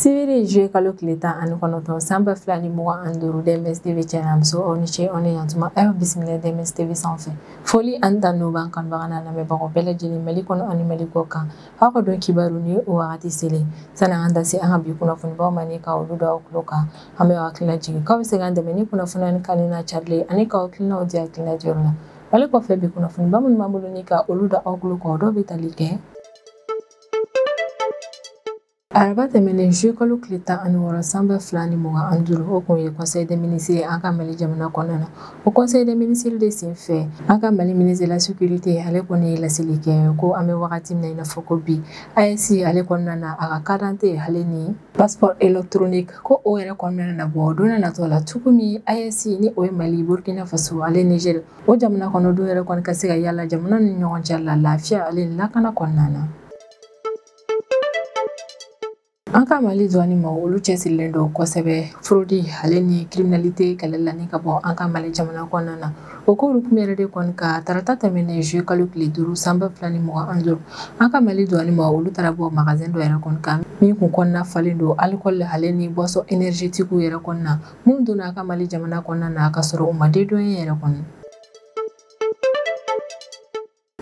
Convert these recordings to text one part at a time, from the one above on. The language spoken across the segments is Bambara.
Sibiri juillet kalo tile 19 san 2025 DMS TV cɛ muso aw ni ce aw ni yantuma aw bisimila DMS TV sanfɛ. Foli ani tanu b'an kanubaga n'a lamɛnbagaw bɛɛ lajɛlen Mali kɔnɔ ani Mali kɔ kan. Aw ka don kibaru ni o wagati selen sani an da se an ka bi kunnafonibaw ma ni ka olu da aw tulo kan. An bɛ aw hakilina jigin k'aw bɛ se k'an dɛmɛ ni kunnafoniya ni kanu n'a carili ani k'aw hakilinaw di hakilina diyɔrɔ la. Mali kɔfɛ bi kunnafoniba minnu b'an bolo ni ka olu da aw tulo kan o dɔw bɛ tali kɛ. Araba tɛmɛnen juillet kalo tile 16 san 2025 o kun ye conseil des ministres ye an ka Mali jamana kɔnɔna na. O conseil des ministres de senfɛ an ka Mali ministre de la sécurité ale kɔni ye laseli kɛ ko an bɛ wagati min na i n'a fɔ ko bi AES ale kɔnɔna na a ka carte d'identité ale ni passeport électronique ko o yɛrɛ kɔnɔna na bɔ don natɔ la cogo min AES ni o ye Mali, Burkina Faso ale Niger o jamana kɔnɔdenw yɛrɛ kɔni ka se ka yala jamana ni ɲɔgɔn cɛ la lafiya ale ni lakana kɔnɔna na. An ka Mali douane ma olu cɛsirilen don kosɛbɛ fraude ale ni criminalité kɛlɛ la ni ka bɔ an ka Mali jamana kɔnɔna na. O ko hukumu yɛrɛ de kɔni ka tarata tɛmɛnen juillet kalo tile 5 san 2025 an ka Mali douane ma olu taara bɔ magasin dɔ yɛrɛ kɔni kan min kun kɔnɔna falen don alcool ale ni boisson énergétique yɛrɛ kɔnɔna minnu donna an ka Mali jamana kɔnɔna na ka sɔrɔ u ma dédouaner yɛrɛ kɔni.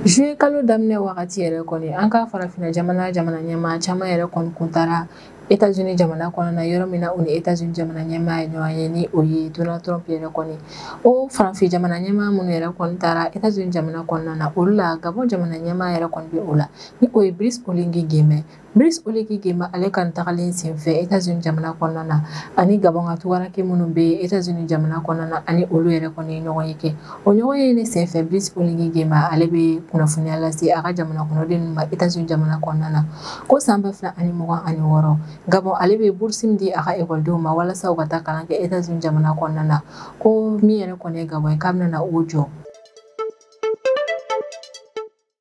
Juillet kalo daminɛ wagati yɛrɛ kɔni an ka farafinna jamana ɲɛmaa caman yɛrɛ kɔni kun taara États-Unis jamana kɔnɔna na yɔrɔ min na u ni États-Unis jamana ɲɛmaa ye ɲɔgɔn ye ni o ye Donald Trump yɛrɛ kɔni. O farafin jamana ɲɛmaa minnu yɛrɛ kɔni taara États-Unis jamana kɔnɔna na olu la Gabon jamana ɲɛmaa yɛrɛ kɔni bɛ o la ni o ye Brice Oligui Nguema. Brice Oligui Nguema ale kan tagalen senfɛ États-Unis jamana kɔnɔna na ani Gabon ka tungaranke minnu bɛ États-Unis jamana kɔnɔna na ani olu yɛrɛ kɔni ye ɲɔgɔn ye kɛ. O ɲɔgɔn ye ne senfɛ Brice Oligui Nguema ale bɛ kunnafoniya lase a ka jamana kɔnɔden ma États-Unis jamana kɔnɔna na ko san 2026 Gabon ale bɛ bourse min di a ka ekɔlidenw ma walasa u ka taa kalan kɛ États-Unis jamana kɔnɔna na ko min yɛrɛ kɔni ye Gabon ye k'a bɛna na o jɔ.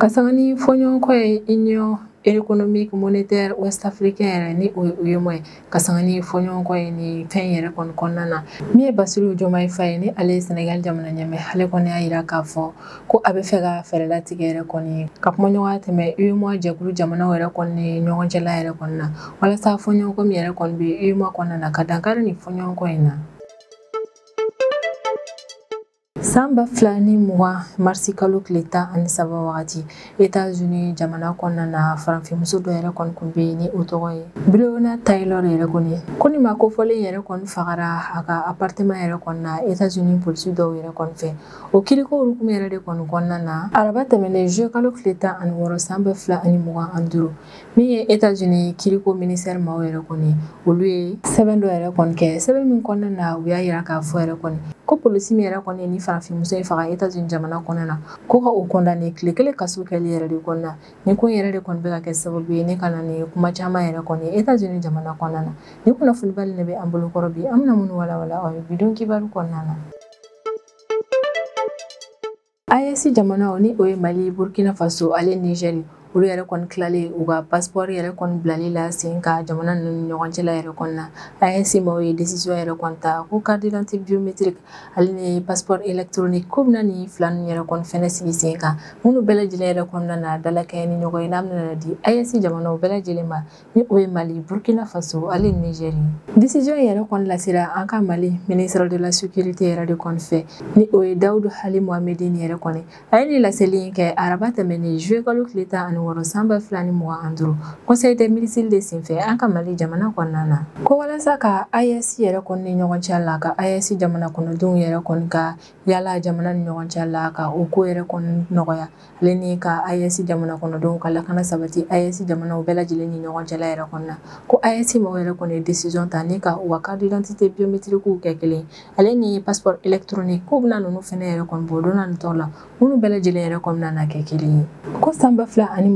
Ka sanga ni fɔɲɔgɔnkɔ ye Union économique monétaire ouest africain yɛrɛ ni o ye UEMOA ye ka sanga ni fɔɲɔgɔnkɔ ye ni fɛn yɛrɛ kɔni kɔnɔna na min ye Bassirou Diomaye Faye ni ale ye Sénégal jamana ɲɛmɛ ale kɔni y'a yira k'a fɔ ko a bɛ fɛ ka fɛɛrɛ latigɛ yɛrɛ kɔni ka kumaɲɔgɔnya tɛmɛ UEMOA jɛkulu jamanaw yɛrɛ kɔni ni ɲɔgɔn cɛla yɛrɛ kɔni na walasa fɔɲɔgɔnkɔ min yɛrɛ kɔni bɛ UEMOA kɔnɔna na ka dankari ni fɔɲɔgɔnkɔ in na. San 2020 marisi kalo tile 13 wagati États-Unis jamana kɔnɔna na farafinmuso dɔ yɛrɛ kɔni kun bɛ yen ni o tɔgɔ ye Breonna Taylor yɛrɛ kɔni ko nin maa kofɔlen yɛrɛ kɔni fagara a ka appartement yɛrɛ kɔni na États-Unis polisi dɔw yɛrɛ kɔni fɛ. O kiriko hukumu yɛrɛ de kɔni kɔnɔna na araba tɛmɛnen juillet kalo tile 16 san 2025 min ye États-Unis kiriko ministère maaw yɛrɛ kɔni olu ye sɛbɛn dɔ yɛrɛ kɔni kɛ sɛbɛn min kɔnɔna na u y'a yira k'a fɔ yɛrɛ kɔni ko polisi min yɛrɛ kɔni ni farafinmuso in faga États-Unis jamana kɔnɔna na ko ka o condamné tile kelen kaso kɛli yɛrɛ de kɔnɔna ni ko yɛrɛ de kɔni bɛ ka kɛ sababu ye ne ka na ni kuma caman yɛrɛ kɔni États-Unis jamana kɔnɔna na. Ni kunnafonibali de bɛ an bolo kɔrɔ bi an bɛna minnu walawala aw ye bi don kibaru kɔnɔna na. AES jamanaw ni o ye Mali, Burkina Faso ale Niger olu yɛrɛ kɔni tilalen u ka passeport yɛrɛ kɔni bilali la sen kan jamana ninnu ni ɲɔgɔn cɛla yɛrɛ kɔni na. AES maaw ye décision yɛrɛ kɔni ta ko carte d'identité biométrique ale ni passeport électronique ko bɛna nin fila ninnu yɛrɛ kɔni fɛnɛ sigi sen kan minnu bɛɛ lajɛlen yɛrɛ kɔnɔna na dalakɛɲɛ ni ɲɔgɔn ye n'a bɛna di AES jamanaw bɛɛ lajɛlen ma ni o ye Mali, Burkina Faso ale ni Niger. Décision yɛrɛ kɔni lasera an ka Mali ministre de la sécurité yɛrɛ de kɔni fɛ ni o ye Dawudu Hali Mohamedine yɛrɛ kɔni. A ye nin laseli in kɛ araba tɛmɛnen juillet kalo tile 16 san 2025 conseil des ministres de senfɛ an ka Mali jamana kɔnɔna na ko walasa ka AES yɛrɛ kɔni ni ɲɔgɔn cɛ la ka AES jamana kɔnɔdenw yɛrɛ kɔni ka yala jamana ni ɲɔgɔn cɛ la ka o ko yɛrɛ kɔni nɔgɔya ale ni ka AES jamana kɔnɔdenw ka lakana sabati AES jamanaw bɛɛ lajɛlen ni ɲɔgɔn cɛla yɛrɛ kɔni na ko AES maaw yɛrɛ kɔni ye décision ta ni ka u ka carte d'identité biométrique kɛ kelen ale ni passeport électronique k'u bɛna ninnu fɛnɛ yɛrɛ kɔni bɔ don natɔ la minnu bɛɛ lajɛlen yɛrɛ kɔni bɛna kɛ kelen ye. Ko san 2024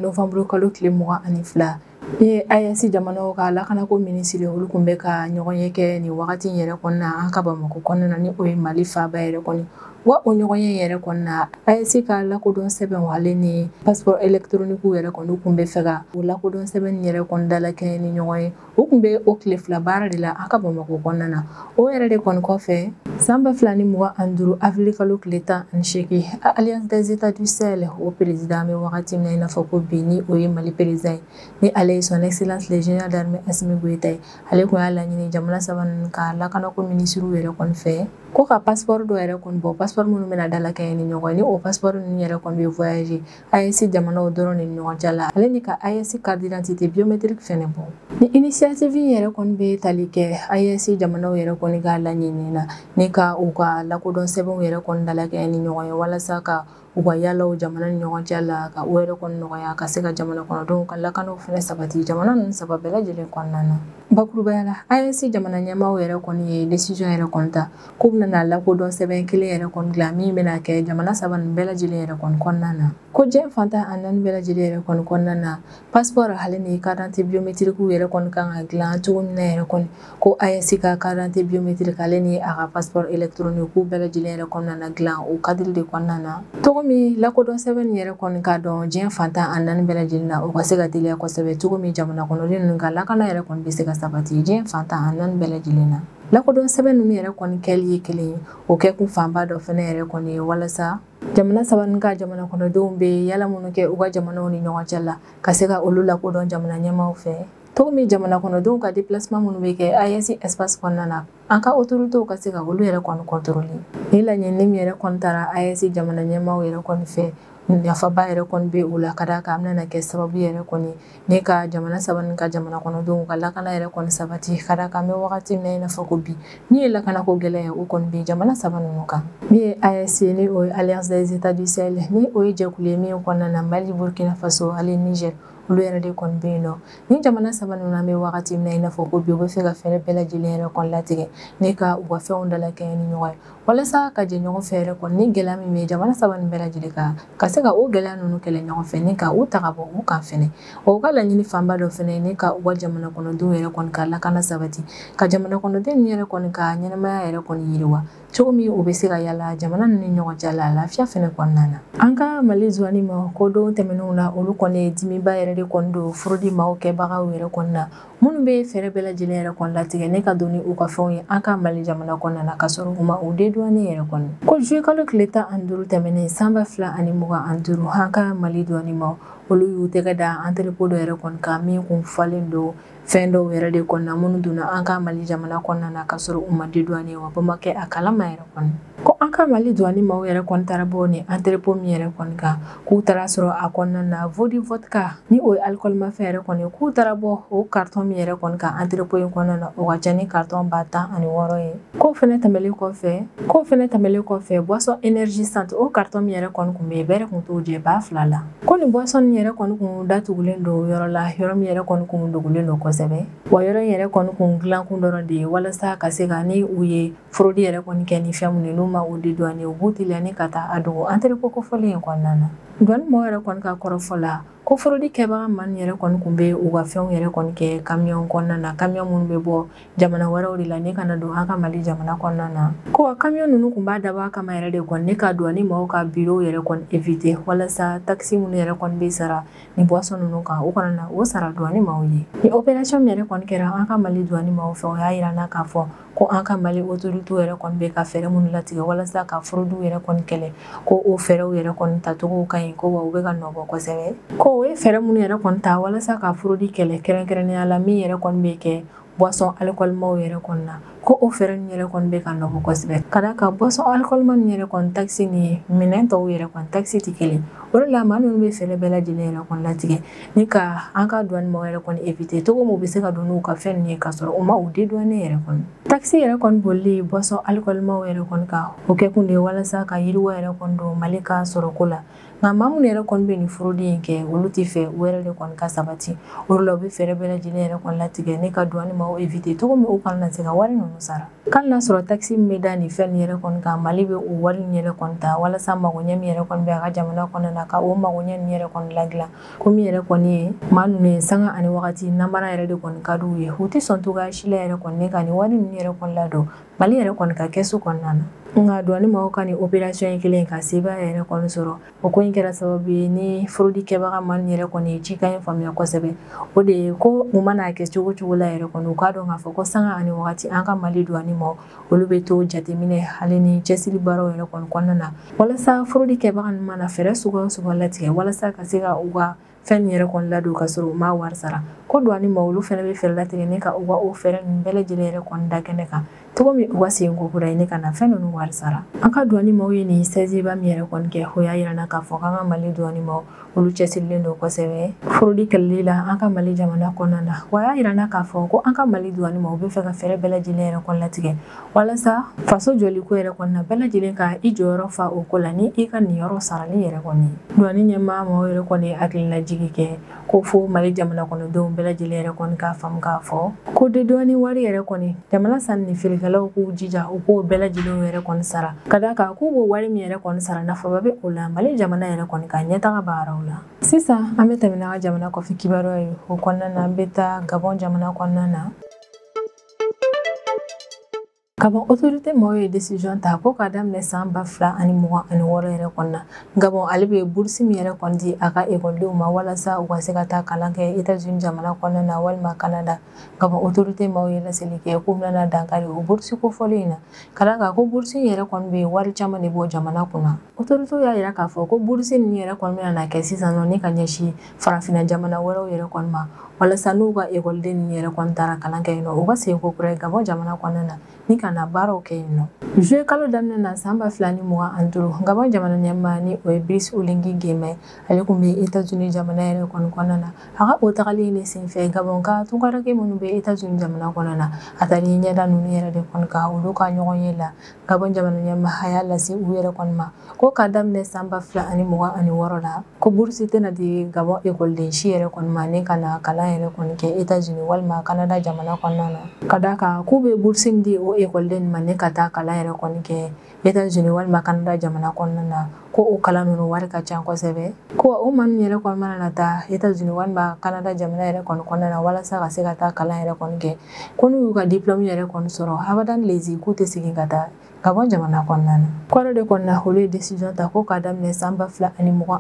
novembre kalo tile 22 ni AES jamanaw ka lakanako minisiri olu kun bɛ ka ɲɔgɔn ye kɛ nin wagati in yɛrɛ kɔnɔna an ka Bamakɔ kɔnɔna na ni o ye Mali faaba yɛrɛ kɔni. Wa o ɲɔgɔnye yɛrɛ kɔni na, AES ka lakodɔn sɛbɛn ale ni passeport électronique yɛrɛ kɔni kun bɛ fɛ ka o lakodɔn sɛbɛn yɛrɛ kɔni dalakɛɲɛ ni ɲɔgɔn ye. U kun bɛ o tile 2 baara de la an ka Bamakɔ kɔnɔna na. O yɛrɛ de kɔni kɔfɛ, san 2025 avril kalo tile 18, Alliance des États du Sahel o président bɛ wagati min na i n'a fɔ ko bi, ni o ye Mali président ye, ni ale ye son excellence le général d'armée Assimi Goïta ye, ale kun y'a laɲini jamana saba ninnu ka lakanako minisiriw yɛrɛ kɔni fɛ ko ka passeport dɔ yɛrɛ kɔni bɔ, passeport minnu bɛna dalakɛɲɛ ni ɲɔgɔn ye, ni o passeport ninnu yɛrɛ kɔni bɛ voyager AES jamanaw dɔrɔn ni ɲɔgɔn cɛ la, ale ni ka AES carte d'identité biométrique fɛnɛ bɔ. Ni initiative in yɛrɛ kɔni bɛ tali kɛ AES jamanaw yɛrɛ kɔni ka laɲini na, ni ka u ka lakodɔn sɛbɛnw yɛrɛ kɔni dalakɛɲɛ ni ɲɔgɔn ye, walasa ka u ka yalaw jamana ni ɲɔgɔn cɛ la, ka u yɛrɛ kɔni nɔgɔya, ka se ka jamana kɔnɔdenw ka lakanaw fɛnɛ sabati jamana ninnu saba bɛɛ lajɛlen kɔnɔna na. Bakurubaya la, AES jamana ɲɛmaaw yɛrɛ kɔni ye décision yɛrɛ kɔni ta k'u bɛna lakodɔn sɛbɛn kelen yɛrɛ kɔni dilan min bɛna kɛ jamana saba ninnu bɛɛ lajɛlen yɛrɛ kɔni kɔnɔna na. Ko diɲɛ fantan a naani bɛɛ lajɛlen yɛrɛ kɔni kɔnɔna na, passeport ale ni carte d'identité biométrique yɛrɛ kɔni kan ka dilan cogo min na yɛrɛ kɔni, ko AES ka carte d'identité biométrique ale ni a ka passeport électronique bɛɛ lajɛlen yɛrɛ kɔnɔna na dilan o cadre de kɔnɔna na. Cogo min lakodɔn sɛbɛn yɛrɛ kɔni ka dɔn diɲɛ fantan a naani bɛɛ lajɛlen na, o ka se ka teliya kosɛbɛ cogo min jamana kɔnɔden ninnu ka lakana yɛrɛ kɔni bɛ se ka sabati diɲɛ fantan a naani bɛɛ lajɛlen na. Lakodɔn sɛbɛn ninnu yɛrɛ kɔni kɛli ye kelen ye, o kɛkun fanba dɔ fɛnɛ yɛrɛ kɔni ye walasa jamana saba ninnu ka jamana kɔnɔdenw bɛ yala minnu kɛ u ka jamanaw ni ɲɔgɔn cɛ la, ka se ka olu lakodɔn jamana ɲɛmaaw fɛ. Cogo min jamana kɔnɔdenw ka déplacement minnu bɛ kɛ AES espace kɔnɔna na, an ka autorités ka se ka olu yɛrɛ kɔni contrôler. Ni laɲini min yɛrɛ kɔni taara AES jamana ɲɛmaaw yɛrɛ kɔni fɛ, nafaba yɛrɛ kɔni bɛ o la, ka d'a kan a bɛna kɛ sababu yɛrɛ kɔni ne ka jamana saba ninnu ka jamana kɔnɔdenw ka lakana yɛrɛ kɔni sabati, ka d'a kan an bɛ wagati min na i n'a fɔ ko bi, min ye lakanako gɛlɛya ye o kɔni bɛ jamana saba ninnu kan. Min ye AES ni o ye Alliance des États du Sahel, ni o ye jɛkulu ye min kɔnɔna na Mali, Burkina Faso ale Niger olu yɛrɛ de kɔni bɛ yen nɔ. Ni jamana saba ninnu an bɛ wagati min na i n'a fɔ ko bi, u bɛ fɛ ka fɛɛrɛ bɛɛ lajɛlen yɛrɛ kɔni latigɛ ne ka u ka fɛnw dalakɛɲɛ ni ɲɔgɔn ye, walasa ka jɛ ɲɔgɔn fɛ yɛrɛ kɔni ni gɛlɛya min bɛ jamana saba ninnu bɛɛ lajɛlen kan, ka se ka o gɛlɛya ninnu kɛlɛ ɲɔgɔn fɛ ni ka u ta ka bɔ u kan fɛnɛ. O ka laɲini fanba dɔ fɛnɛ ne ka u ka jamana kɔnɔdenw yɛrɛ kɔni ka lakana sabati, ka jamana kɔnɔden ninnu yɛrɛ kɔni ka ɲɛnamaya yɛrɛ kɔni yiriwa cogo min u bɛ se ka yala jamana ninnu ni ɲɔgɔn cɛ la lafiya fɛnɛ kɔnɔna na. An ka Mali zuwani ma ko don tɛmɛnenw na, olu kɔni ye dimiba yɛrɛ de kɔni don furudi maaw kɛbagaw yɛrɛ kɔni na, minnu bɛ fɛɛrɛ bɛɛ lajɛlen yɛrɛ kɔni latigɛ ne ka don ni u ka fɛnw ye an ka Mali jamana kɔnɔna na, ka sɔrɔ u ma u dédouaner yɛrɛ kɔni. Ko juillet kalo tile 15 tɛmɛnen san 2025, an ka Mali douane maaw olu y'u tɛgɛ da entrepôt dɔ yɛrɛ kɔni kan min kun falen don fɛn dɔw yɛrɛ de kɔni na minnu donna an ka Mali jamana kɔnɔna na ka sɔrɔ u ma dédouaner, wa bɔ ma kɛ a kalama yɛrɛ kɔni. Ko an ka Mali douane maaw yɛrɛ kɔni taara bɔ ni entrepôt min yɛrɛ kɔni kan, k'u taara sɔrɔ a kɔnɔna na Vodi vodka ni o ye alcool mafɛn yɛrɛ kɔni, k'u taara bɔ o carton min yɛrɛ kɔni kan entrepôt in kɔnɔna na, o ka ca ni carton 16,000 ye. K'o fɛnɛ tɛmɛlen kɔfɛ boisson énergisante o carton min yɛrɛ kɔni kun bɛ yen, bɛrɛ kun t'o jɛ 2000 la. Ko nin boisson nin yɛrɛ kɔni kun datugulen don yɔrɔ la, yɔrɔ min yɛrɛ kɔni kun dogolen don kosɛbɛ, wa yɔrɔ in yɛrɛ kɔni kun dilan kun dɔrɔn de ye walasa ka se ka ni u ye fraude yɛrɛ kɔni kɛ ni fɛn minnu ye n'u ma o dédouaner, u b'u teliya ni ka taa a dogo entrepôt kofɔlen in kɔnɔna na. Douane mɔgɔw yɛrɛ kɔni ka kɔrɔfɔ la, ko fraude kɛbaga maa ninnu yɛrɛ kɔni kun bɛ u ka fɛnw yɛrɛ kɔni kɛ camion kɔnɔna na, camion minnu bɛ bɔ jamana wɛrɛw de la ne kana don an ka Mali jamana kɔnɔna na. Ko wa camion ninnu kun b'a dabɔ a kama yɛrɛ de kɔni ne ka douane mɔgɔw ka bureau yɛrɛ kɔni éviter, walasa taxe minnu yɛrɛ kɔni bɛ sara ni boisson ninnu kan, o kana na o sara douane maaw ye. Ni opération min yɛrɛ kɔni kɛra an ka Mali douane maaw fɛ, o y'a yira n na k'a fɔ ko an ka Mali autorité yɛrɛ kɔni bɛ ka fɛɛrɛ minnu latigɛ walasa ka fraude yɛrɛ kɔni kɛlɛ, ko o fɛɛrɛw yɛrɛ kɔni tacogo ka ɲi, ko wa u bɛ ka nɔ bɔ kosɛbɛ. Ko o ye fɛɛrɛ minnu yɛrɛ kɔni ta walasa ka fraude kɛlɛ, kɛrɛnkɛrɛnnenya la min yɛrɛ kɔni bɛ kɛ boisson alcoolmaw yɛrɛ kɔni na, ko o fɛɛrɛ ninnu yɛrɛ kɔni bɛ ka nɔ bɔ kosɛbɛ, ka d'a kan boisson alcoolma ninnu yɛrɛ kɔni taxe ni minɛn tɔw yɛrɛ kɔni taxe tɛ kelen. O de la maa ninnu bɛ fɛɛrɛ bɛɛ lajɛlen yɛrɛ kɔni latigɛ ni ka an ka douane maaw yɛrɛ kɔni éviter cogo min u bɛ se ka don n'u ka fɛn ninnu ye ka sɔrɔ u ma u dédouaner yɛrɛ kɔni. Taxe yɛrɛ kɔni bolili boisson alcoolmaw yɛrɛ kɔni kan, o kɛkun de ye walasa ka yiriwa yɛrɛ kɔni don Mali ka sɔrɔko la. Nka maa minnu yɛrɛ kɔni bɛ nin fraude in kɛ, olu tɛ fɛ u yɛrɛ de kɔni ka sabati. O de la u bɛ fɛɛrɛ bɛɛ lajɛlen yɛrɛ kɔni latigɛ ne ka douane maaw éviter cogo min u kana na se ka wari ninnu sara. K'ale n'a sɔrɔ taxe min bɛ da nin fɛn nin yɛrɛ kɔni kan, Mali bɛ o wari nin yɛrɛ kɔni ta walasa magoɲɛ min yɛrɛ kɔni bɛ a ka jamana kɔnɔna na, ka o magoɲɛ nin yɛrɛ kɔni ladilan. Ko min yɛrɛ kɔni ye maa ninnu ye sanga ani wagati namara yɛrɛ de kɔni ka d'u ye, u tɛ sɔn cogoya si la yɛrɛ kɔni ne ka nin wari ninnu yɛrɛ kɔni ladon Mali yɛrɛ kɔni ka kɛsu kɔnɔna na. Nka douane maaw ka nin opération in kelen ka sebaaya yɛrɛ kɔni sɔrɔ, o ko in kɛra sababu ye ni fraude kɛbaga maa yɛrɛ kɔni ye cikan in faamuya kosɛbɛ. O de ye ko u mana kɛ cogo cogo la yɛrɛ kɔni, u k'a dɔn k'a fɔ ko sanga ani wagati an ka Mali douane maaw olu bɛ to jateminɛ hali ni cɛsiri baaraw yɛrɛ kɔni kɔnɔna na, walasa fraude kɛbaga ninnu mana fɛɛrɛ suguya o suguya latigɛ walasa ka se ka u ka fɛn yɛrɛ kɔni ladon ka sɔrɔ u ma wari sara, ko douane maaw olu fana bɛ fɛɛrɛ latigɛ ne ka u ka o fɛɛrɛ ninnu bɛɛ lajɛlen yɛrɛ kɔni da kɛnɛ kan cogo min u ka segin ko kura ye ne ka na fɛn ninnu wari sara. An ka douane maaw ye nin saisie ba min yɛrɛ kɔni kɛ, o y'a yira n na k'a fɔ k'an ka Mali douane maaw olu cɛsirilen don kosɛbɛ fraude kɛlɛli la an ka Mali jamana kɔnɔna na. Wa y'a yira n na k'a fɔ ko an ka Mali douane maaw bɛ fɛ ka fɛɛrɛ bɛɛ lajɛlen yɛrɛ kɔni latigɛ walasa faso jɔliko yɛrɛ kɔni na bɛɛ lajɛlen ka i jɔyɔrɔ fa o ko la ni i ka niyɔrɔ sarali yɛrɛ kɔni. Douane ɲɛmaa maaw yɛrɛ kɔni hakililajigi kɛ ko fo Mali jamana kɔnɔdenw bɛɛ lajɛlen yɛrɛ kɔni k'a faamu k'a fɔ ko dédouane wari yɛrɛ kɔni jamana sanni ni feerekɛlaw k'u jija u k'o bɛɛ lajɛlen yɛrɛ kɔni sara, ka d'a kan k'u b'o wari min yɛrɛ kɔni sara nafaba bɛ o la Mali jamana yɛrɛ kɔni ka ɲɛtaga baaraw la. Sisan an bɛ tɛmɛ n'an ka jamana kɔfɛ kibaruya ye. O kɔnɔna na an bɛ taa Gabon jamana kɔnɔna na. Gabon autorité maaw ye décision ta ko k'a daminɛ san 2026 yɛrɛ kɔnɔna na, Gabon ale bɛ bourse min yɛrɛ kɔni di a ka ekɔlidenw ma walasa u ka se ka taa kalan kɛ États-Unis jamana kɔnɔna na walima Canada. Gabon autorité maaw ye laseli kɛ k'u bɛna dankari o bourse kofɔlen in na, ka d'a kan ko bourse in yɛrɛ kɔni bɛ wari caman de bɔ jamana kunna. Autorité y'a yira k'a fɔ ko bourse ninnu yɛrɛ kɔni bɛna kɛ sisan nɔ ni ka ɲɛsin farafinna jamana wɛrɛw yɛrɛ kɔni ma, walasa n'u ka ekɔliden ninnu yɛrɛ kɔni taara kalan kɛ yen nɔ, u ka segin ko kura ye Gabon jamana kɔnɔna na ni ka na baaraw kɛ yen nɔ. Juillet kalo daminɛ na san 2025, Gabon jamana ɲɛmaa ni o ye Brice Oligui Nguema, ale tun bɛ États-Unis jamana yɛrɛ kɔni kɔnɔna na. A ka o tagali in de senfɛ Gabon ka tunkaranke minnu bɛ États-Unis jamana kɔnɔna na, a taara ɲɛda ninnu yɛrɛ de kɔni kan olu ka ɲɔgɔn ye la. Gabon jamana ɲɛmaa a y'a lase u yɛrɛ kɔni ma ko k'a daminɛ san 2026 la, ko bourse tɛna di Gabon ekɔliden si yɛrɛ kɔni ma ni ka na kalan yɛrɛ kɔni kɛ États-Unis walima Canada jamana kɔnɔna na, ka d'a kan k'u bɛ bourse min di o ekɔliden ma ni ka taa kalan yɛrɛ kɔni kɛ États-Unis walima Canada jamana kɔnɔna na, ko o kalan ninnu wari ka ca kosɛbɛ, ko o maa ninnu yɛrɛ kɔni mana na taa États-Unis walima Canada jamana yɛrɛ kɔni kɔnɔna na walasa ka se ka taa kalan yɛrɛ kɔni kɛ, ko n'u y'u ka diplôme yɛrɛ kɔni sɔrɔ abadan lezi k'u tɛ segin ka taa Gabon jamana kɔnɔna na. Kɔrɔ de kɔnɔna olu ye décision ta ko k'a daminɛ san 2026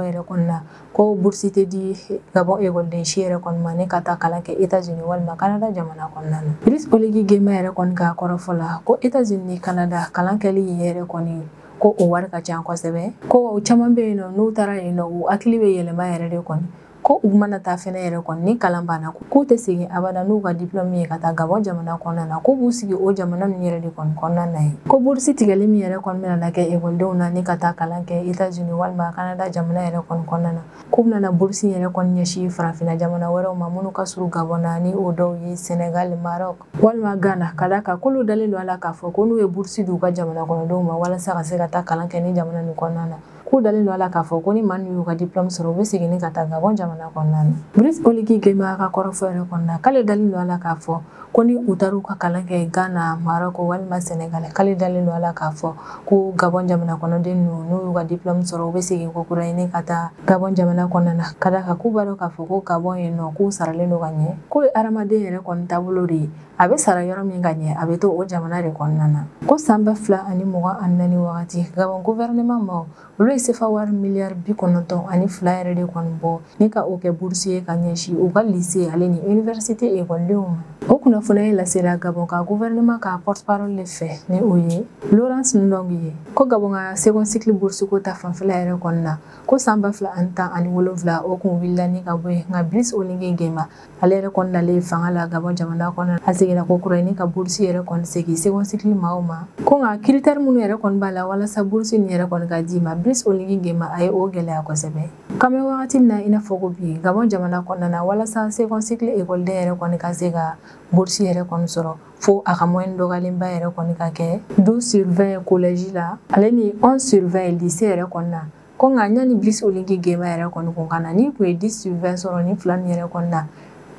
yɛrɛ kɔnɔna na, ko bourse tɛ di Gabon ekɔliden si yɛrɛ kɔni ma ni ka taa kalan kɛ États-Unis walima Canada jamana kɔnɔna na. Brice Oligui Nguema yɛrɛ kɔni ka kɔrɔfɔ la ko États-Unis ni Canada kalan kɛli yɛrɛ kɔni ko o wari ka ca kosɛbɛ, ko o caman bɛ yen nɔ n'u taara yen nɔ u hakili bɛ yɛlɛma yɛrɛ de kɔni, ko u mana taa fɛnɛ yɛrɛ kɔni ni kalan banna k'u tɛ segin abada n'u ka diplôme ye ka taa Gabon jamana kɔnɔna na, k'u b'u sigi o jamana ninnu yɛrɛ de kɔni kɔnɔna na yen. Ko bourse tigɛli min yɛrɛ kɔni bɛna kɛ ekɔlidenw na ni ka taa kalan kɛ États-Unis walima Canada jamana yɛrɛ kɔni kɔnɔna na, k'u bɛna bourse yɛrɛ kɔni ɲɛsin farafinna jamana wɛrɛw ma minnu ka surun Gabon na, ni o dɔw ye Sénégal, Maroc walima Ghana, ka d'a kan k'olu dalen don a la k'a fɔ ko n'u ye bourse di u ka jamana kɔnɔdenw ma walasa ka se ka taa kalan kɛ ni jamana nin kɔnɔna na, k'u dalen don a la k'a fɔ ko ni maa ninnu y'u ka diplôme sɔrɔ u bɛ segin ni ka taa Gabon jamana kɔnɔna na. Brice Oligui Nguema ka kɔrɔfɔ yɛrɛ kɔnɔna na, k'ale dalen don a la k'a fɔ ko ni u taara u ka kalan kɛ Ghana, Maroc walima Sénégal, k'ale dalen don a la k'a fɔ ko Gabon jamana kɔnɔden ninnu n'u y'u ka diplôme sɔrɔ u bɛ segin ko kura ɲini ka taa Gabon jamana kɔnɔna na, ka d'a kan k'u b'a dɔn k'a fɔ ko Gabon yen nɔ k'u saralen don ka ɲɛ, k'o ye hadamaden yɛrɛ kɔni taabolo de ye, a bɛ sara yɔrɔ min ka ɲɛ a bɛ to o jamana de kɔnɔna na. Ko san 2024 wagati Gabon gouvernement maaw olu ye sefa wari miliyari 92 yɛrɛ de kɔni bɔ ni ka o kɛ bourse ye ka ɲɛsin u ka lycée ale ni université ekɔlidenw ma. O kunnafoniya in lasela Gabon ka gouvernement ka porte-parole de fɛ ni o ye Laurence Ndong ye, ko Gabon ka second cycle bourse ko ta fanfɛla yɛrɛ kɔni na, ko san 2017 o kun wulila ni ka bɔ yen, nka Brice Oligui Nguema ale yɛrɛ kɔni nalen fanga la Gabon jamana kɔnɔ, a seginna ko kura ni ka bourse yɛrɛ kɔni segin second cycle maaw ma, ko nka critère minnu yɛrɛ kɔni b'a la walasa bourse nin yɛrɛ kɔni ka di ma, Brice Oligui Nguema a ye o gɛlɛya kosɛbɛ. K'an bɛ wagati min na i n'a fɔ ko bi Gabon jamana kɔnɔna na, walasa second cycle ekɔliden yɛrɛ kɔni ka se ka bourse yɛrɛ kɔni sɔrɔ, fo a ka moyenne dɔgɔyalenba yɛrɛ kɔni ka kɛ 12/20 collège la ale ni 11/20 lycée yɛrɛ kɔni na. Ko nka yanni Brice Oligui Nguema yɛrɛ kɔni kun ka na, n'i kun ye 10/20 sɔrɔ ni fila nin yɛrɛ kɔni na,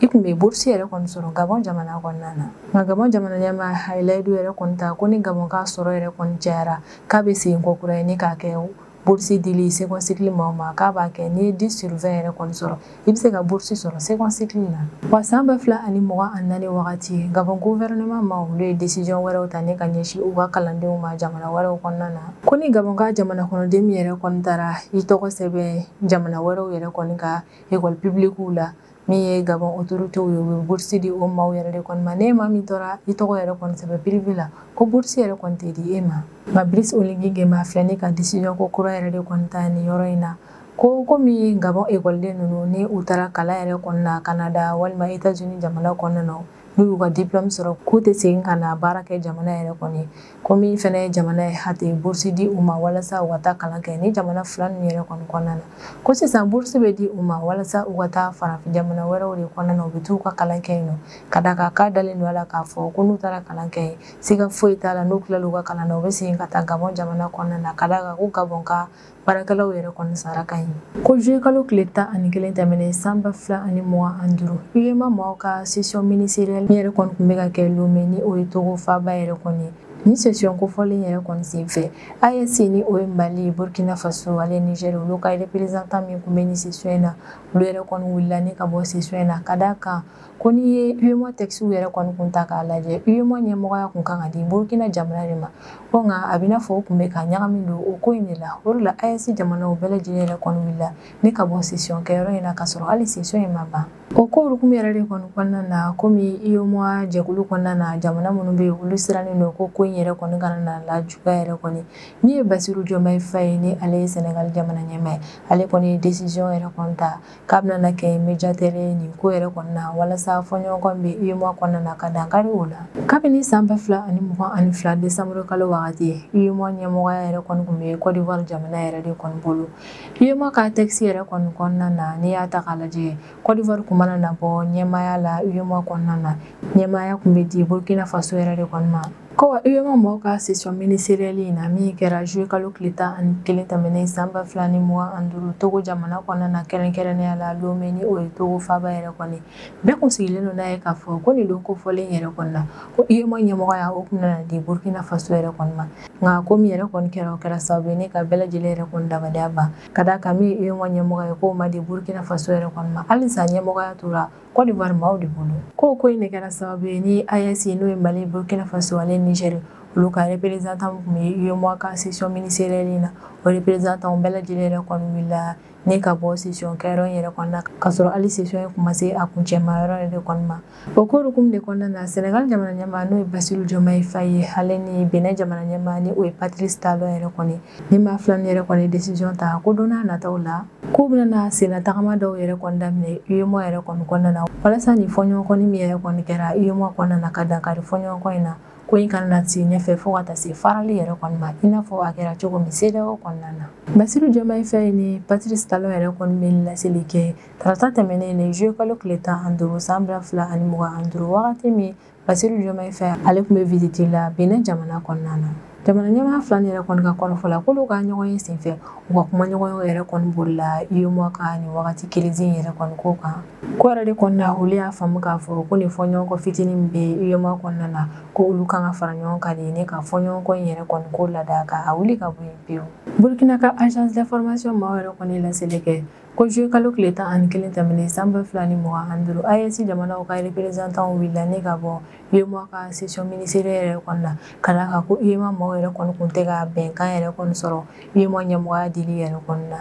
i kun bɛ bourse yɛrɛ kɔni sɔrɔ Gabon jamana kɔnɔna na. Nka Gabon jamana ɲɛmaa a ye layidu yɛrɛ kɔni ta ko ni Gabon ka sɔrɔ yɛrɛ kɔni cayara k'a bɛ segin kɔ kura ye ni k'a kɛ Bourse dili second cycle maaw ma k'a b'a kɛ n'i ye 10 sur 20 yɛrɛ kɔni sɔrɔ, i bɛ se ka bourse sɔrɔ second cycle la. Wa san 2024 wagati, Gabon gouvernement maaw olu ye décision wɛrɛw ta ne ka ɲɛsin u ka kalandenw ma jamana wɛrɛw kɔnɔna na. Ko ni Gabon ka jamana kɔnɔden min yɛrɛ kɔni taara i tɔgɔ sɛbɛn jamana wɛrɛw yɛrɛ kɔni ka école publique la, min ye Gabon autorité ye, u bɛ bourse di o maaw yɛrɛ de kɔni ma. Ne maa min tora i tɔgɔ yɛrɛ kɔni sɛbɛn privé la, ko bourse yɛrɛ kɔni tɛ di e ma. Nka Brice Oligui Nguema filɛ ni ka décision ko kura yɛrɛ de kɔni ta nin yɔrɔ in na, ko komi Gabon ekɔliden ninnu ni u taara kalan yɛrɛ kɔni na Canada walima États-Unis jamana kɔnɔna na, n'u y'u ka diplôme sɔrɔ, k'u tɛ segin ka na baara kɛ jamana yɛrɛ kɔni, komi fɛnɛ jamana ye hate bourse di u ma walasa u ka taa kalan kɛ ni jamana fila ninnu yɛrɛ kɔni kɔnɔna na, ko sisan bourse bɛ di u ma walasa u ka taa farafin jamana wɛrɛw de kɔnɔna na, u bɛ t'u ka kalan kɛ yen nɔ. Ka d'a kan k'a dalen don a la k'a fɔ ko n'u taara kalan kɛ yen, siga foyi t'a la, n'u tilala u ka kalan na, u bɛ segin ka taa Gabon jamana kɔnɔna na, ka d'a kan ko Gabon ka baarakɛlaw yɛrɛ kɔni sara ka ɲi. Ko juillet kalo tile 11 tɛmɛnen san 2025, UEMOA maaw ka session ministérielle min yɛrɛ kɔni tun bɛ ka kɛ Lomé, ni o ye Togo faaba yɛrɛ kɔni, ni session kofɔlen yɛrɛ kɔni senfɛ, AES ni o ye Mali, Burkina Faso ale Niger, olu ka représentant min tun bɛ nin session in na, olu yɛrɛ kɔni wulila ni ka bɔ session in na, ka d'a kan ko n'i ye UEMOA texte yɛrɛ kɔni kun ta k'a lajɛ, UEMOA ɲɛmɔgɔya kun kan ka di Burkina jamana de ma, ko nka a bɛ n'a fɔ o kun bɛ ka ɲagami don o ko in de la. O de la AES jamanaw bɛɛ lajɛlen yɛrɛ kɔni wulila ni ka bɔ session kɛyɔrɔ in na, k'a sɔrɔ hali session in ma ban. O ko hukumu yɛrɛ de kɔni kɔnɔna na, komi UEMOA jɛkulu kɔnɔna na jamana minnu bɛ yen, olu sirannen don ko ko in yɛrɛ kɔni kana na lajuguya yɛrɛ kɔni, min ye Bassirou Diomaye Faye ni ale ye Sénégal jamana ɲɛmaa ye, ale kɔni ye décision yɛrɛ kɔni ta k'a bɛna na kɛ médiateur ye nin ko yɛrɛ kɔni na, walasa fɔɲɔgɔnkɔ min bɛ UEMOA kɔnɔna na ka dankari o la. Kabini san 2022 décembre kalo wagati, UEMOA ɲɛmɔgɔya yɛrɛ kɔni tun bɛ Côte d'Ivoire jamana yɛrɛ de kɔni bolo. UEMOA ka texte yɛrɛ kɔni kɔnɔna na, n'i y'a ta k'a lajɛ, Côte d'Ivoire kun mana na bɔ ɲɛmaaya la UEMOA kɔnɔna na, ɲɛmaaya kun bɛ di Burkina Faso yɛrɛ de kɔni ma. Ko wa UEMOA mɔgɔw ka session ministérielle in na min kɛra juillet kalo tile 11 tɛmɛnen san 2025 Togo jamana kɔnɔna na, kɛrɛnkɛrɛnnenya la Lomé ni o ye Togo faaba yɛrɛ kɔni, bɛɛ kun sigilen don n'a ye k'a fɔ ko nin don kofɔlen yɛrɛ kɔni na, ko UEMOA ɲɛmɔgɔya o kun nana di Burkina Faso yɛrɛ kɔni ma. Nka ko min yɛrɛ kɔni kɛra, o kɛra sababu ye ne ka bɛɛ lajɛlen yɛrɛ kɔni dabaliya ban, ka d'a kan min ye UEMOA ɲɛmɔgɔ ye k'o ma di Burkina Faso yɛrɛ kɔni ma, halisa ɲɛmɔgɔya tora Côte d'Ivoire maaw de bolo. Ko ko in de kɛra sababu ye ni AES n'o ye Mali, Burkina Faso ale Niger, olu ka représentant tun bɛ UEMOA ka session ministérielle in na, o représentant bɛɛ lajɛlen yɛrɛ kɔni wulila ni ka bɔ session kɛyɔrɔ in yɛrɛ kɔni na, k'a sɔrɔ hali session in kun ma se a kuncɛma yɔrɔ yɛrɛ kɔni ma. O ko hukumu de kɔnɔna na, Sénégal jamana ɲɛmaa n'o ye Bassirou Diomaye Faye, ale ni Benin jamana ɲɛmaa ni o ye Patrice Talon yɛrɛ kɔni, ni maa fila ni yɛrɛ kɔni décision ta ko don n'a nataw la k'u bɛna na senna tagama dɔw yɛrɛ kɔni daminɛ UEMOA yɛrɛ kɔni kɔnɔna na, walasa nin fɔɲɔgɔnkɔni min yɛrɛ kɔni kɛra UEMOA kɔnɔna na ka dankari fɔɲɔgɔnkɔ in na, ko in kana na se ɲɛfɛ fo ka taa se farali yɛrɛ kɔni ma, i n'a fɔ a kɛra cogo min CEDEAO kɔnɔna na. Bassirou Diomaye Faye ni Patrice Talon yɛrɛ kɔni bɛ laseli kɛ tarata tɛmɛnen ni juillet kalo tile 15 san 2025, wagati min Bassirou Diomaye Faye ale tun bɛ visite la Benin jamana kɔnɔna na. Jamana ɲɛmaa fila yɛrɛ kɔni ka kɔrɔfɔ la, k'olu ka ɲɔgɔn ye senfɛ, u ka kumaɲɔgɔnya yɛrɛ kɔni bolila UEMOA ka nin wagati crise in yɛrɛ kɔni ko kan. Ko yɛrɛ de kɔni na, olu y'a faamu k'a fɔ ko nin fɔɲɔgɔnkɔ fitinin min bɛ UEMOA kɔnɔna na, ko olu kan ka fara ɲɔgɔn kan de ne ka fɔɲɔgɔnkɔ in yɛrɛ kɔni ko lada ka a wuli ka bɔ yen pewu. Burkina ka agence d'information maaw yɛrɛ kɔni laseli kɛ ko juillet kalo tile 11 tɛmɛnen san 2025, AES jamanaw ka représentant wulila ni ka bɔ UEMOA ka session ministérielle yɛrɛ kɔni na, ka d'a kan ko UEMOA maaw yɛrɛ kɔni kun tɛ ka bɛnkan yɛrɛ kɔni sɔrɔ UEMOA ɲɛmɔgɔya dili yɛrɛ kɔni na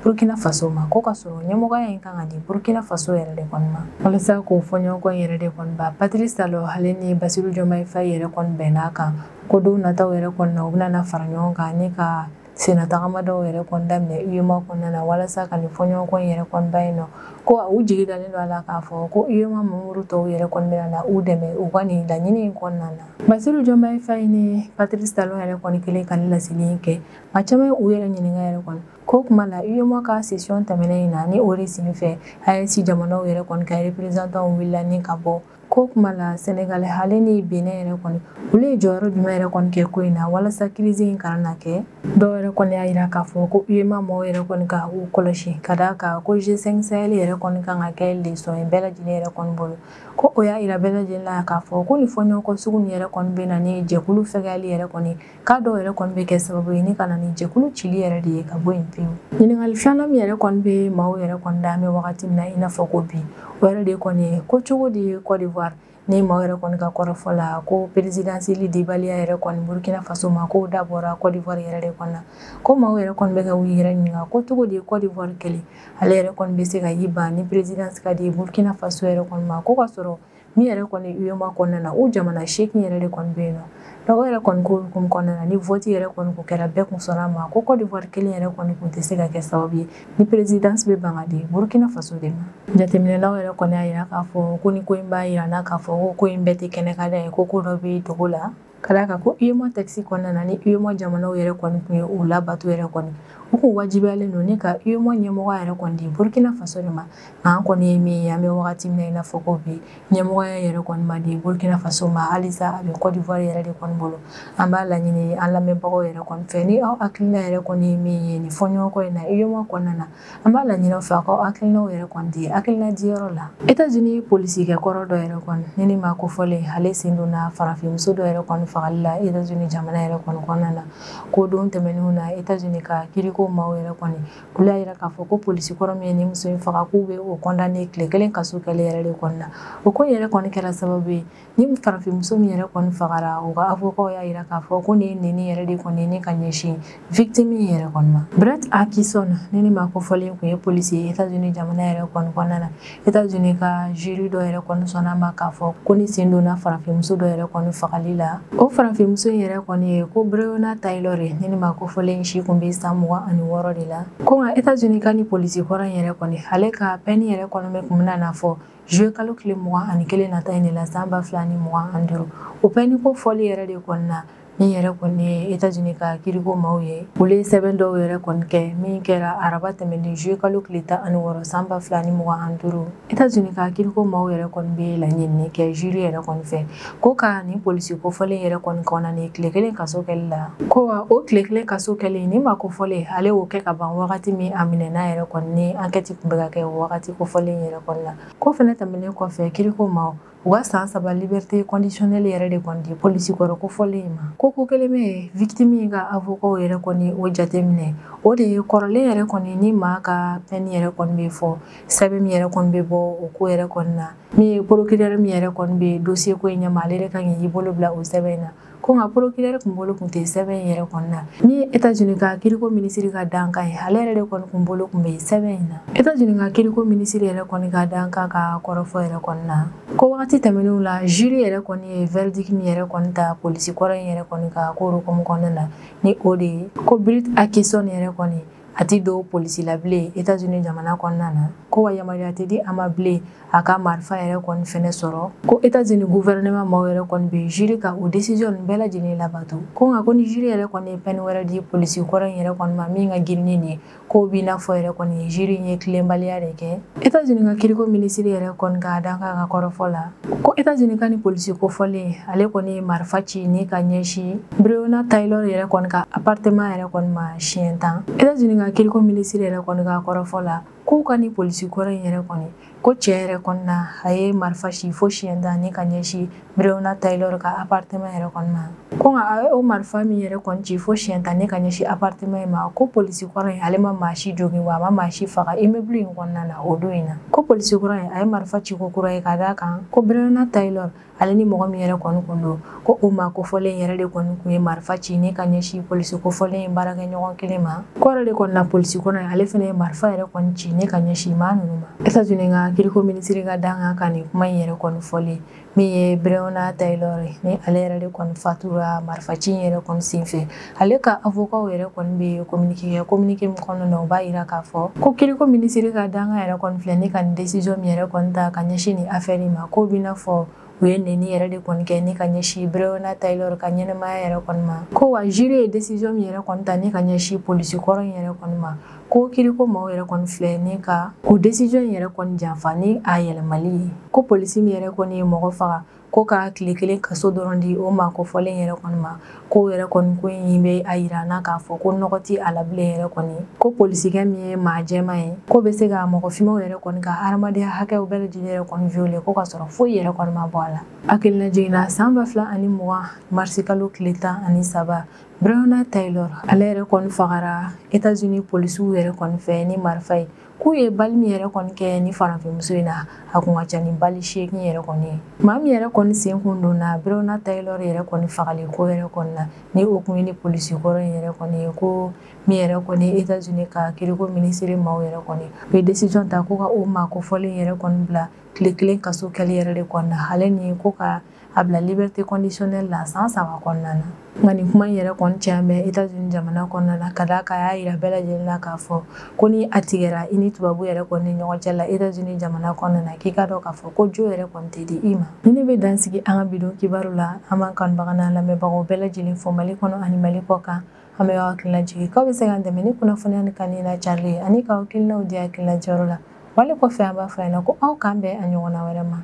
Burkina Faso ma, ko ka sɔrɔ ɲɛmɔgɔya in kan ka di Burkina Faso yɛrɛ de kɔni ma. Walasa k'o fɔɲɔgɔnkɔ in yɛrɛ de kɔni ban, Patrice Talon ale ni Bassirou Diomaye Faye yɛrɛ kɔni bɛnn'a kan ko don nataw yɛrɛ kɔni na, u bɛna na fara ɲɔgɔn kan ni ka senna tagama dɔw yɛrɛ kɔni daminɛ UEMOA kɔnɔna na, walasa ka nin fɔɲɔgɔnkɔ in yɛrɛ kɔni ba yen nɔ, ko u jigi dalen don a la k'a fɔ ko UEMOA membre tɔw yɛrɛ kɔni bɛna na u dɛmɛ u ka nin laɲini in kɔnɔna na. Bassirou Diomaye Faye ni Patrice Talon yɛrɛ kɔni kelen ka nin laseli in kɛ, maa caman ye u yɛrɛ ɲininka yɛrɛ kɔni ko kuma la UEMOA ka session tɛmɛnen in na, ni o de senfɛ AES jamanaw yɛrɛ kɔni ka représentant wulila ni ka bɔ Ko kuma la Senegal ale ni Benin yɛrɛ kɔni olu ye jɔyɔrɔ jumɛn yɛrɛ kɔni kɛ ko in na walasa crise in kana na kɛ. Dɔw yɛrɛ kɔni y'a yira k'a fɔ ko UEMOA mɔgɔw yɛrɛ kɔni ka u kɔlɔsi ka d'a kan ko G5 Sahel yɛrɛ kɔni kan ka kɛ leçon ye bɛɛ lajɛlen yɛrɛ kɔni bolo. Ko o y'a yira bɛɛ lajɛlen la k'a fɔ ko nin fɔɲɔgɔnkɔ sugu nin yɛrɛ kɔni bɛ na ni jɛkulu fɛgɛyali yɛrɛ kɔni k'a dɔw yɛrɛ kɔni bɛ kɛ sababu ye ni ka na ni jɛkulu cili yɛrɛ de ye ka bɔ yen pewu. Ɲininkali filanan min yɛrɛ kɔni bɛ maaw yɛrɛ kɔni da an bɛ wagati min na i n'a fɔ ko bi, o yɛrɛ de kɔni ye ko cogo di Côte d'Ivoire ni maaw yɛrɛ kɔni ka kɔrɔfɔ la ko présidence dibaliya yɛrɛ kɔni Burkina Faso ma k'o dabɔra Côte d'Ivoire yɛrɛ de kɔni na. Ko maaw yɛrɛ kɔni bɛ ka u yɛrɛ ɲininka ko cogo di Côte d'Ivoire kelen ale yɛrɛ kɔni bɛ se ka y'i ban ni présidence ka di Burkina Faso yɛrɛ kɔni ma, ko ka sɔrɔ min yɛrɛ kɔni UEMOA kɔnɔna na o jamana 8 yɛrɛ de kɔni bɛ yen nɔ. Donc o yɛrɛ kɔni ko hukumu kɔnɔna na ni vote yɛrɛ kɔni kun kɛra bɛɛ kun sɔnna a ma ko Côte d'Ivoire kelen yɛrɛ kɔni kun tɛ se ka kɛ sababu ye ni présidence bɛ ban ka di Burkina Faso de ma. Jateminɛlaw yɛrɛ kɔni y'a yira k'a fɔ ko ni ko in b'a yira n'a k'a fɔ ko in bɛɛ tɛ kɛnɛ ka da ye, ko ko dɔ bɛ dogo la ka d'a kan ko UEMOA texte kɔnɔna na ni UEMOA jamanaw yɛrɛ kɔni kun ye o labato yɛrɛ kɔni u kun wajibiyalen don ni ka UEMOA ɲɛmɔgɔya yɛrɛ kɔni di Burkina Faso de ma. Nka an kɔni ye min ye an bɛ wagati min na i n'a fɔ ko bi ɲɛmɔgɔya yɛrɛ kɔni ma di Burkina Faso ma, halisa a bɛ Côte d'Ivoire yɛrɛ de kɔni bolo. An b'a laɲini an lamɛnbagaw yɛrɛ kɔni fɛ ni aw hakilina yɛrɛ kɔni ye min ye nin fɔɲɔgɔnkɔ in na UEMOA kɔnɔna na, an b'a laɲini aw fɛ aw k'aw hakilinaw yɛrɛ kɔni di hakilina diyɔrɔ la. États-Unis polisikɛ kɔrɔ dɔ yɛrɛ kɔni ni ni maa kofɔlen ale sen donna farafinmuso dɔ yɛrɛ kɔni fagali la États-Unis jamana yɛrɛ kɔni kɔnɔna na. Ko don tɛmɛnenw na États-Unis ka kiriko maaw yɛrɛ kɔni olu y'a yira k'a fɔ ko polisi kɔrɔ min ye nin muso in faga k'u bɛ o condamné tile kelen kaso kɛlen yɛrɛ de kɔni na. O ko yɛrɛ kɔni kɛra sababu ye ni farafinmuso min yɛrɛ kɔni fagara u ka avocat y'a yira k'a fɔ ko nin ye nɛni yɛrɛ de kɔni ni ka ɲɛsin victime in yɛrɛ kɔni ma. Brett Atkinson ni ni maa kofɔlen kun ye polisi ye États-Unis jamana yɛrɛ kɔni kɔnɔna na. États-Unis ka jury dɔ yɛrɛ kɔni sɔnna a ma k'a fɔ ko ni sen donna farafinmuso dɔ yɛrɛ kɔni fagali la. O farafinmuso in yɛrɛ kɔni ye ko Breonna Taylor ye ni ni maa kofɔlen si kun bɛ san 26 de la. Ko nka États-Unis ka ni polisi kɔrɔ in yɛrɛ kɔni ale ka peine yɛrɛ kɔni bɛ kun bɛna na fɔ juillet kalo tile 21 nata in de la san 2025. O peine ko fɔli yɛrɛ de kɔni na min yɛrɛ kɔni ye États-Unis ka kiriko maaw ye olu ye sɛbɛn dɔw yɛrɛ kɔni kɛ min kɛra araba tɛmɛnen juillet kalo tile 16 san 2025. États-Unis ka kiriko maaw yɛrɛ kɔni bɛ laɲini kɛ jury yɛrɛ kɔni fɛ ko ka nin polisi kofɔlen yɛrɛ kɔni condamné tile kelen kaso kɛli la. Ko wa o tile kelen kaso kɛlen ni maa kofɔlen ale y'o kɛ ka ban wagati min a minɛna yɛrɛ kɔni ni enquête kun bɛ ka kɛ o wagati kofɔlen yɛrɛ kɔni na. Ko fɛnɛ tɛmɛnen kɔfɛ kiriko maaw u ka san 3 liberté conditionnelle yɛrɛ de kɔni di polisi kɔrɔ kofɔlen in ma. Ko ko kelen bɛ yen victime in ka avocat yɛrɛ kɔni o jateminɛ o de ye kɔrɔlen yɛrɛ kɔni ni maa ka peine yɛrɛ kɔni bɛ fɔ sɛbɛn min yɛrɛ kɔni bɛ bɔ o ko yɛrɛ kɔni na min ye procureur min yɛrɛ kɔni bɛ dossier ko in ɲɛma ale yɛrɛ kan k'i bolo bila o sɛbɛn in na. Ko nka procureur kun bolo kun tɛ sɛbɛn in yɛrɛ kɔni na. Min ye États-Unis ka kiriko minisiri ka dankan ye ale yɛrɛ de kɔni kun bolo kun bɛ sɛbɛn in na. États-Unis ka kiriko minisiri yɛrɛ kɔni ka dankan ka kɔrɔfɔ yɛrɛ kɔni na ko wagati tɛmɛnenw la jury yɛrɛ kɔni ye verdict min yɛrɛ kɔni ta polisi kɔrɔ in yɛrɛ kɔni ka ko hukumu kɔnɔna na ni o de ye ko Brett Atkinson yɛrɛ kɔni a ti don polisi la bilen États-Unis jamana kɔnɔna na. Ko wa yamaruya tɛ di a ma bilen a ka marifa yɛrɛ kɔni fɛnɛ sɔrɔ. Ko États-Unis gouvernement maaw yɛrɛ kɔni bɛ jury ka o décision nin bɛɛ lajɛlen labato. Ko nka ko ni jury yɛrɛ kɔni ye peine wɛrɛ di polisi kɔrɔ in yɛrɛ kɔni ma min ka girin ni nin ye k'o b'i n'a fɔ yɛrɛ kɔni jury in ye tilenbaliya de kɛ. États-Unis ka kiriko minisiri yɛrɛ kɔni ka dankan ka kɔrɔfɔ la ko États-Unis ka ni polisi kofɔlen ale kɔni ye marifa ci ni ka ɲɛsin Breonna Taylor yɛrɛ kɔni ka appartement yɛrɛ kɔni ma siɲɛ 10. États-Unis ka kiriko minisiri yɛrɛ kɔni ka kɔrɔfɔ la k'u ka ni polisi kɔrɔ in yɛrɛ kɔni ko cɛ yɛrɛ kɔni na a ye marifa ci fo siɲɛ 10 ni ka ɲɛsin Breonna Taylor ka appartement yɛrɛ kɔni ma. Ko nka a ye o marifa min yɛrɛ kɔni ci fo siɲɛ 10 ni ka ɲɛsin appartement in ma ko polisi kɔrɔ in ale ma maa si jogin wa a ma maa si faga immeuble in kɔnɔna na o don in na. Ko polisi kɔrɔ in a ye marifa ci ko kura ye ka d'a kan ko Breonna Taylor ale ni mɔgɔ min yɛrɛ kɔni kun don ko o maa kofɔlen yɛrɛ de kɔni kun ye marifa ci ni ka ɲɛsin polisi kofɔlen in baarakɛɲɔgɔn kelen ma. Ko yɛrɛ de kɔni na polisi kɔrɔ in ale fɛnɛ ye marifa yɛrɛ kɔni ci ni ka ɲɛsin maa ninnu ma. États-Unis ka kiriko minisiri ka dankan ka nin kuma in yɛrɛ kɔni fɔlen min ye Breonna Taylor ni ale yɛrɛ de kɔni fatura marifa ci in yɛrɛ kɔni senfɛ. Ale ka avocat yɛrɛ kɔni bɛ communiqué kɛ communiqué min kɔnɔna na o b'a yira k'a fɔ ko kiriko minisiri ka dankan yɛrɛ kɔni filɛ ni ka nin décision min yɛrɛ kɔni ta ka ɲɛsin nin affaire in ma k'o b'i n'a fɔ u ye nɛni yɛrɛ de kɔni kɛ ni ka ɲɛsin Breonna Taylor ka ɲɛnɛmaya yɛrɛ kɔni ma. Ko wa jury ye décision min yɛrɛ kɔni ta ni ka ɲɛsin polisi kɔrɔ in yɛrɛ kɔni ma Ko kiriko maaw yɛrɛ kɔni filɛ ni ka o décision yɛrɛ kɔni janfa ni a yɛlɛmali ye. Ko polisi min yɛrɛ kɔni ye mɔgɔ faga, ko ka tile 1 kaso dɔrɔn di o maa kofɔlen yɛrɛ kɔni ma, ko yɛrɛ kɔni ko in bɛ a yira n'a k'a fɔ ko nɔgɔ ti a la bilen yɛrɛ kɔni. Ko polisikɛ min ye maa jɛman ye, ko bɛ se ka mɔgɔ finmanw yɛrɛ kɔni ka hadamadenya hakɛw bɛɛ lajɛlen yɛrɛ kɔni violer, ko ka sɔrɔ foyi yɛrɛ kɔni ma bɔ a la. Hakilina jiginna san 2020 marisikalo tile 13, Breonna Taylor ale yɛrɛ kɔni fagara États-Unis polisiw yɛrɛ kɔni fɛ ni marifa ye. K'u ye bali min yɛrɛ kɔni kɛ ni farafinmuso in na, a kun ka ca ni bali 8 yɛrɛ kɔni ye. Maa min yɛrɛ kɔni sen kun donna Breonna Taylor yɛrɛ kɔni fagali ko yɛrɛ kɔni na, ni o kun ye ni polisi kɔrɔ in yɛrɛ kɔni ye, ko min yɛrɛ kɔni États-Unis ka kiriko minisiri maaw yɛrɛ kɔni u ye décision ta ko ka o maa kofɔlen yɛrɛ kɔni bila tile 1 kaso kɛli yɛrɛ de kɔni na, ale ni ko ka a bila liberté conditionnelle la san 3 kɔnɔna na. Nka nin kuma in yɛrɛ kɔni caya bɛ États-Unis jamana kɔnɔna na, ka d'a kan a y'a yira bɛɛ lajɛlen na k'a fɔ ko ni a tigɛra i ni tubabu yɛrɛ kɔni ni ɲɔgɔn cɛ la États-Unis jamana kɔnɔna na, k'i k'a dɔn k'a fɔ ko jo yɛrɛ kɔni tɛ di i ma. Ni ne bɛ dan sigi an ka bidon kibaru la, an b'an kanubaga n'an lamɛnbagaw bɛɛ lajɛlen fo Mali kɔnɔ ani Mali kɔ kan. An bɛ aw hakilina jigin k'aw bɛ se k'an dɛmɛ ni kunnafoniya ni kanni na carili ye ani k'aw hakilinaw di hakilina jɔyɔrɔ la. Wale kɔfɛ an b'a fɔ a ɲɛna ko aw k'an bɛn a ɲɔgɔnna wɛrɛ ma.